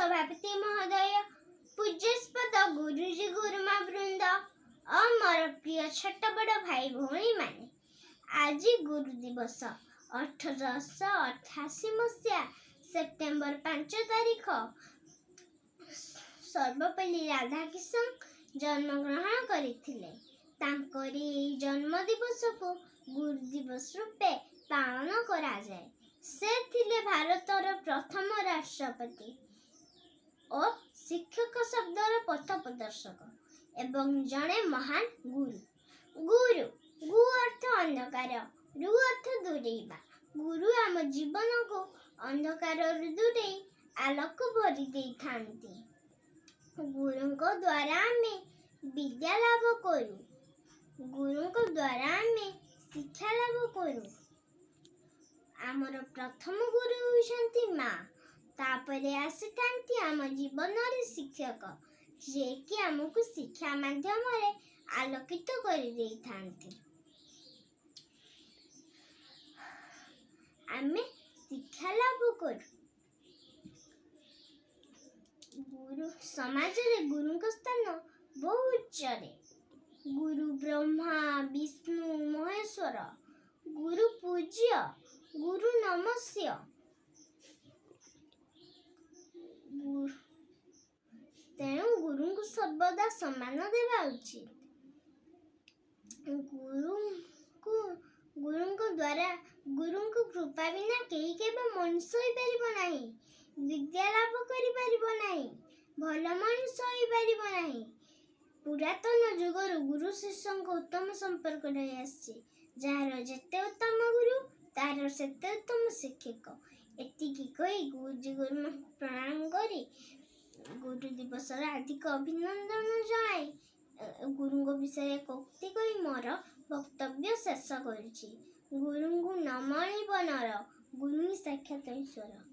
ସଭାପତି ମହୋଦୟ, ପୂଜ୍ୟାସ୍ପଦ ଗୁରୁଜୀ ଗୁରୁମା ବୃନ୍ଦ ଓ ମୋର ପ୍ରିୟ ଛୋଟ ବଡ଼ ଭାଇ ଭଉଣୀମାନେ, ଆଜି ଗୁରୁ ଦିବସ। 1888 ମସିହା ସେପ୍ଟେମ୍ବର 5 ତାରିଖ ସର୍ବପଲ୍ଲୀ ରାଧାକିଶନ ଜନ୍ମଗ୍ରହଣ କରିଥିଲେ। ତାଙ୍କରି ଏହି ଜନ୍ମ ଦିବସକୁ ଗୁରୁ ଦିବସ ରୂପେ ପାଳନ କରାଯାଏ। ସେ ଥିଲେ ଭାରତର ପ୍ରଥମ ରାଷ୍ଟ୍ରପତି ଓ ଶିକ୍ଷକ ଶବ୍ଦର ପଥ ପ୍ରଦର୍ଶକ ଏବଂ ଜଣେ ମହାନ ଗୁରୁ। ଗୁରୁ, ଗୁ ଅର୍ଥ ଅନ୍ଧକାର, ରୁ ଅର୍ଥ ଦୂରେଇବା। ଗୁରୁ ଆମ ଜୀବନକୁ ଅନ୍ଧକାରରୁ ଦୂରେଇ ଆଲୋକ ଭରି ଦେଇଥାନ୍ତି। ଗୁରୁଙ୍କ ଦ୍ୱାରା ଆମେ ବିଦ୍ୟା ଲାଭ କରୁ। ଗୁରୁଙ୍କ ଦ୍ୱାରା ଆମେ ଶିକ୍ଷା ଲାଭ କରୁ। ଆମର ପ୍ରଥମ ଗୁରୁ ହେଉଛନ୍ତି ମା। ତାପରେ ଆସିଥାନ୍ତି ଆମ ଜୀବନରେ ଶିକ୍ଷକ, ଯିଏକି ଆମକୁ ଶିକ୍ଷା ମାଧ୍ୟମରେ ଆଲୋକିତ କରିଦେଇଥାନ୍ତି। ଆମେ ଶିକ୍ଷା ଲାଭ କରୁ। ଗୁରୁ ସମାଜରେ ଗୁରୁଙ୍କ ସ୍ଥାନ ବହୁ ଉଚ୍ଚରେ। ଗୁରୁ ବ୍ରହ୍ମା, ବିଷ୍ଣୁ, ମହେଶ୍ୱର, ଗୁରୁ ପୂଜ୍ୟ, ଗୁରୁ ନମସ୍ୟ। ତେଣୁ ଗୁରୁଙ୍କୁ ସର୍ବଦା ସମ୍ମାନ ଦେବା ଉଚିତ। ଗୁରୁଙ୍କୁ ଗୁରୁଙ୍କ ଦ୍ୱାରା, ଗୁରୁଙ୍କ କୃପା ବିନା କେହି କେବେ ମଣିଷ ହୋଇପାରିବ ନାହିଁ, ବିଦ୍ୟା ଲାଭ କରିପାରିବ ନାହିଁ, ଭଲ ମଣିଷ ହୋଇପାରିବ ନାହିଁ। ପୁରାତନ ଯୁଗରୁ ଗୁରୁ ଶିଷ୍ୟଙ୍କ ଉତ୍ତମ ସମ୍ପର୍କ ରହିଆସିଛି। ଯାହାର ଯେତେ ଉତ୍ତମ ଗୁରୁ, ତାହାର ସେତେ ଉତ୍ତମ ଶିକ୍ଷକ। ଏତିକି କହି ଗୁରୁଜୀ ଗୁରୁମାଙ୍କୁ ପ୍ରଣାମ କରି, ଗୁରୁ ଦିବସର ହାର୍ଦ୍ଦିକ ଅଭିନନ୍ଦନ ଜଣାଇ, ଗୁରୁଙ୍କ ବିଷୟରେ ଉକ୍ତି କହି ମୋର ବକ୍ତବ୍ୟ ଶେଷ କରୁଛି। ଗୁରୁଙ୍କୁ ନ ମଣିବ ନର, ଗୁରୁ ହିଁ ସାକ୍ଷାତ ଈଶ୍ୱର।